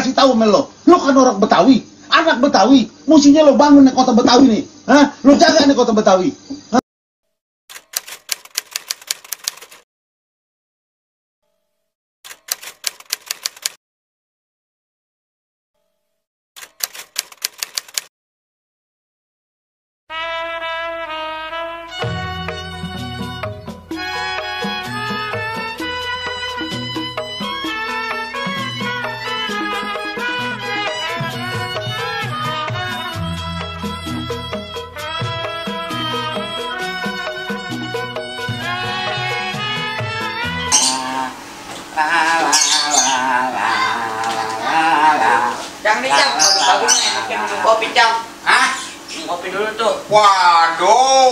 kasih tahu sama lo kan orang Betawi, anak Betawi, mestinya lo bangun nih kota Betawi nih, hah? Lo jaga nih kota Betawi. Cang nih Cang, bagusnya bikin minum kopi Cang. Hah? Kopi dulu tuh. Waduh,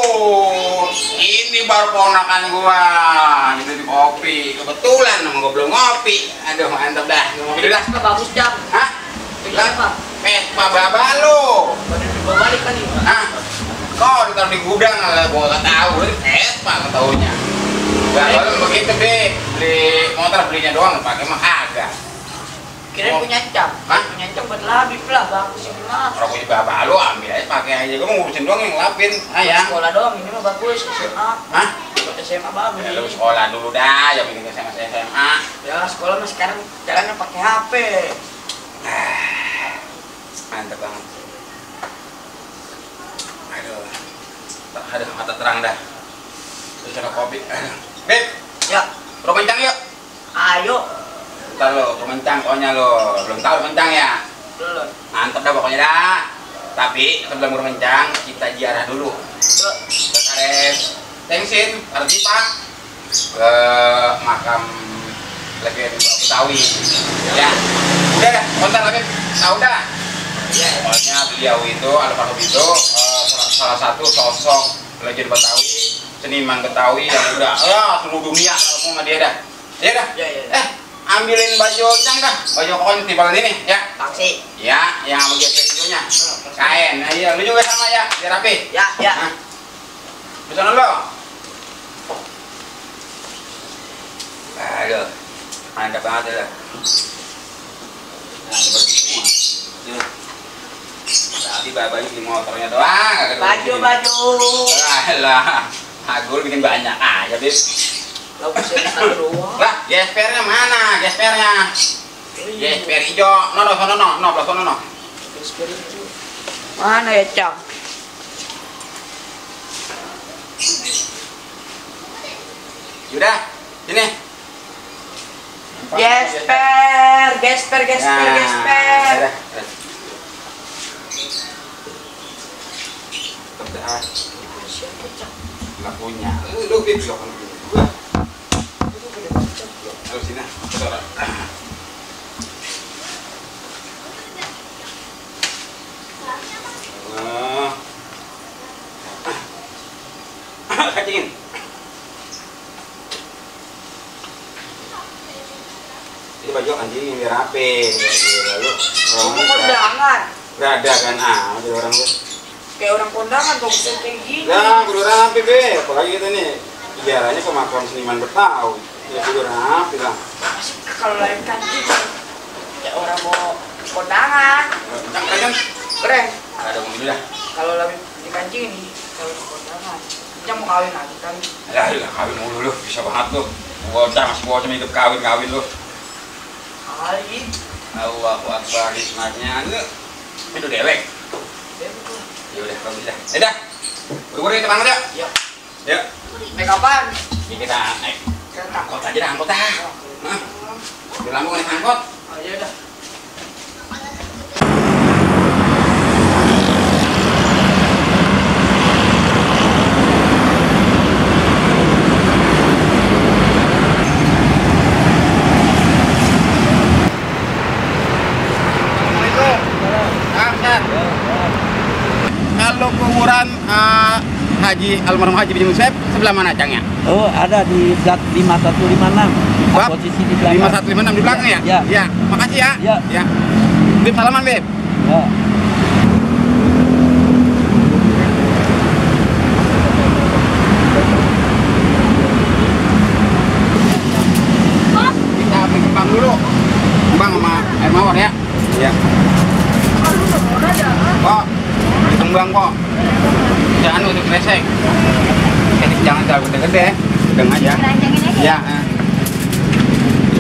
ini baru ponakan gua gitu di kopi. Kebetulan emang gua belum ngopi. Aduh, mantap dah. Ngopi dulu dah. Apa bagus Cang? Hah? Apa? Vespa baba lu. Baru dibawa balik kali. Hah? Kok ditaruh di gudang lah, gua gak tahu. Vespa gak taunya. Gak kalau begitu deh, beli motor belinya doang, pakai mah kagak. Kirain punya Cang. Hah? Punya Cang buat labib lah, bagus ini mah. Orang punya baba lu ambil aja, pakai aja. Gua mau ngurusin doang yang ngelapin, ayang. Sekolah doang, ini mah bagus. SMA. Hah? Buat SMA bagus. Ya lu sekolah dulu dah, yang bikin SMA. Ya sekolah mah sekarang jalannya pakai HP. Mantap banget. Aduh, mata terang dah. Terus ada kopi. Beb, Ya, mencang yuk. ayo. Ntar lo, mencang pokoknya lo. Belum tahu mencang ya? Belum. Mantap dah pokoknya dah. Tapi sebelum mencang, kita ziarah dulu. Ke Karet Tengsin, Artipa, ke makam legenda Betawi. Ya, udah dah, kontak lagi. Tahu dah. Pokoknya beliau itu, almarhum itu salah satu sosok legenda Betawi, seniman Betawi yang udah seluruh dunia kalau sama dia dah. Ya dah. Ya. Ambilin baju Cang dah, baju kokonya timbalan ini ya. Taksi. Ya, yang sama gesek hijaunya. Kain. Nah, iya, lu juga sama ya, biar rapi. Ya. Nah. Bisa lo. Aduh, mantap banget ya. Nah, seperti ini. Tadi babanya di motornya doang. Baju. Lah, Agul bikin banyak aja, Bis. Bagusnya di satu doang. Lah, gespernya mana? Gespernya. Gesper hijau. No, belah no. Mana ya Cang? Yaudah, sini. Gesper. Udah. Nggak punya. Lu Bib, lo kan punya. Ayo sini, saudara. Kacingin. Ini baju anjing biar rapi. Lalu Kamu kondangan. nggak ada kan? Jadi orang tuh. Kayak orang kondangan kok bisa kayak gini. Nah, kudu rapi be. Apalagi kita nih ziarahnya ke makam seniman Betawi. Ya kudu rapi lah. Kalau lain kancing ya orang mau kondangan. Kencang. Keren. Ada mobil dah. Kalau lagi di kancing ini kalau mau kondangan. Cang mau kawin lagi kali. Lah kawin mulu lu, bisa banget lu. Bocah masih bocah hidup kawin lu. Kali. Allahu Akbar hikmatnya lu. Itu dewek. Ya udah bagus dah. Dah. Buru-buru kita banget ya. Ya. Ya. Naik kapan? Ini kita naik Kereta. angkot aja dah, angkot dah. Hah? Di Lampung naik angkot. Oh iya dah. Kalau kuburan almarhum Haji bin Musab sebelah mana Cangnya? Oh, ada di zat 5156. Bab? Posisi di belakang. 5156 di belakang ya? Ya. Ya, makasih ya. Ya. Ya. Bib salaman, Bib. Ya. Kita ambil kembang dulu. Kembang sama air mawar ya. Iya. Kok, ditumbang kok. Jangan untuk kresek. Jangan terlalu gede-gede, sedang aja. Iya.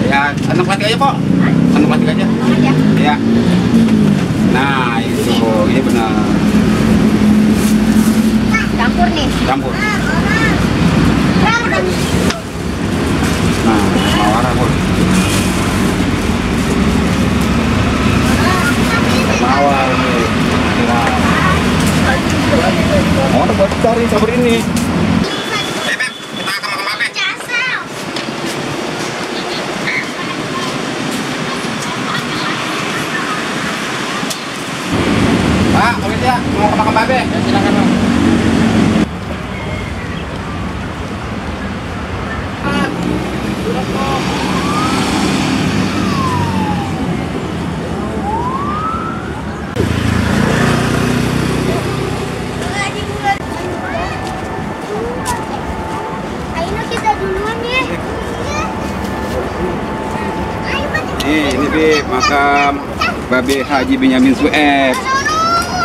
Ya, kantong plastik aja kok. Kantong plastik aja. Iya. Nah, itu, ini benar. Campur nih. Campur. Nah, mawar aku. Mawar nih. Oh, buat cari campur ini. Beb, kita ke makam Babe. Pak, boleh ya, mau ke makam Babe? Ya, silakan, Bang. Ini Beb, makam Babe Haji Benyamin Sueb.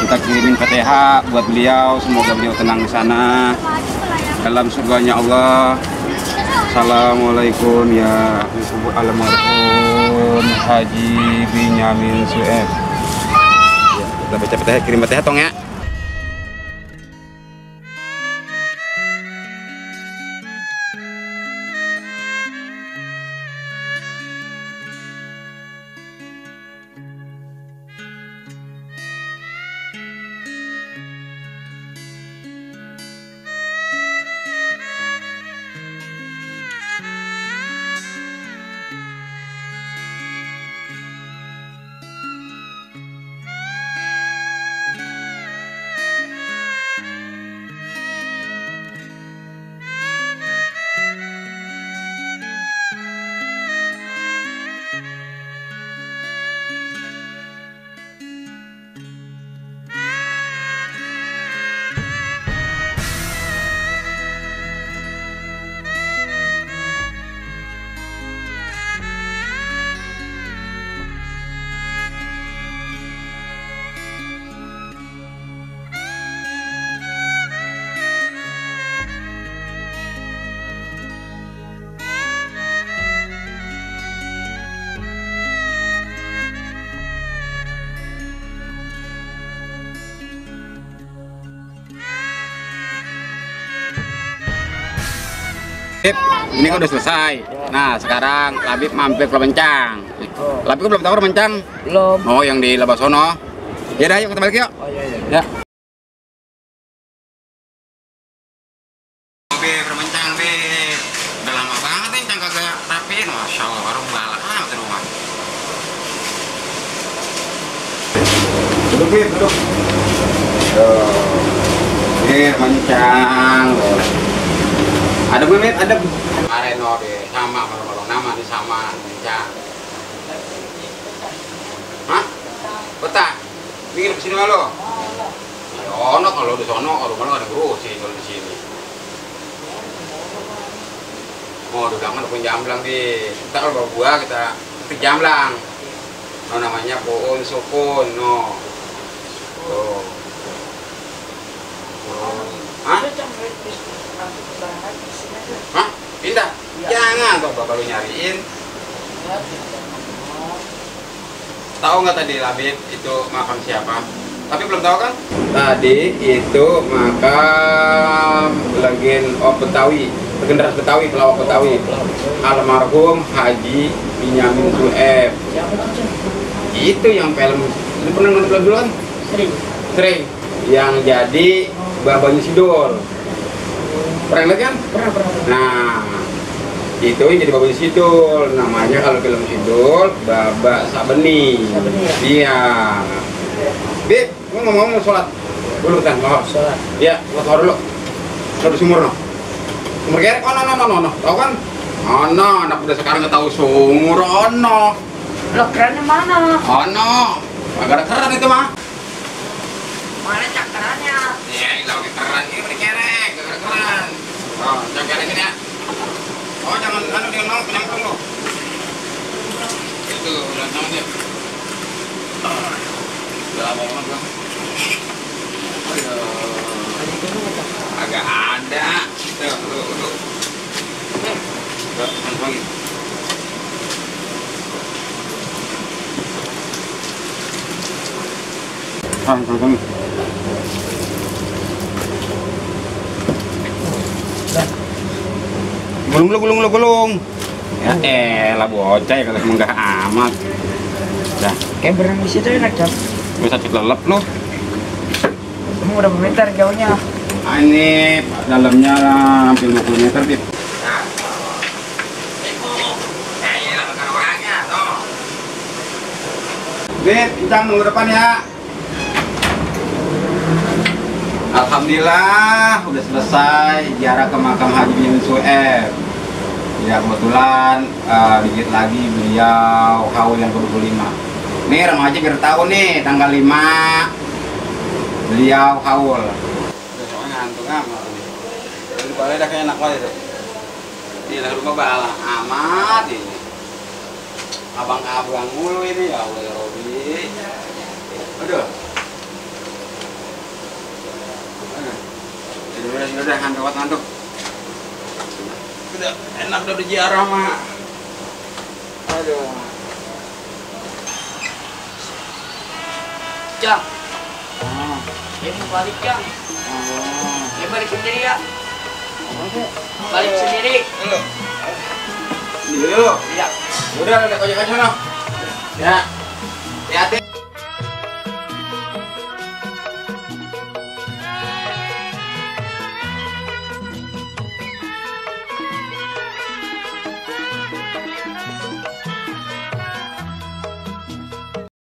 Kita kirimin Fatihah buat beliau, semoga beliau tenang di sana dalam surganya Allah. Assalamualaikum ya almarhum Haji Benyamin Sueb. Ya, kita baca Fatihah, kirim Fatihah tong ya. Labib, ini kan udah selesai. Nah, sekarang Labib mampir ke Mencang. Labib belum tahu Mencang? Belum. Oh, yang di Labasono. Ya udah, yuk kita balik yuk. Oh iya iya. Ya. Bermencang, Beb. Udah lama banget nih Mencang kagak rapiin. Masya Allah, warung galak amat di rumah. Duduk, Beb, duduk. Beb, Mencang. Ada Mehmet, ada. Kemarin no deh, sama kalau nama di sama Mencang. Hah? Betah? Bikin kesini lo? Ono kalau di sono, kalau mana ada ngurusin kalau di sini. Oh, udah kan pun jamblang di. Kita kalau bawa buah kita ketik jamblang. No namanya pohon sukun, no. Tuh. Hah? Hah? Pindah? Jangan tuh bapak lu nyariin. Tahu nggak tadi Labib itu makam siapa? Tapi belum tahu kan? Tadi itu makam Betawi, legendaris Betawi, pelawak Betawi, almarhum Haji Benyamin Sueb. Itu yang film. Lu pernah nonton film dulu kan? Sering. Yang jadi Babanya Sidul. Pernah lihat kan? Pernah. Nah, itu yang jadi Babanya Sidul. Namanya kalau film Sidul, Baba Sabeni. Iya. Bib, lu ngomong sholat dulu kan? Sholat. Iya, sholat dulu. Sholat sumur no. Sumur gerek, no. Tahu kan? No, anak udah sekarang nggak tahu sumur, no. Lo kerannya mana? No. Agak ada keran itu mah. Mana cakarannya? Ya, itu keran ini berkerek, gak ada keran. Oh, jangan ini ya. Oh, jangan dengan mau penyambung lo. Itu udah tahu dia. Agak ada. Tuh. Lagi. Tunggu. Gulung. Ya elah bocah ya kalau menggah amat. Dah, Kayak berenang di situ enak jam. bisa celelep lu. Kamu udah meter jauhnya. Ini dalamnya hampir 50 meter, Bib. Bib, kencang minggu depan ya. Alhamdulillah udah selesai ziarah ke makam Haji bin Sueb. Ya kebetulan dikit lagi beliau haul yang ke-25. Nih remaja biar tahu nih tanggal 5 beliau haul. Udah soalnya ngantuk amat nih. Di balai dah kayak enak banget itu. Ini lah rumah bala amat ini. Abang-abang mulu ini ya Allah ya Robi. Aduh. Udah ngantuk. Udah enak udah berziarah mah. Aduh. Jang. Ya mau balik Jang. Ya balik sendiri ya. Balik sendiri. Dulu. Iya. Udah ojek aja sana. Ya. Hati-hati.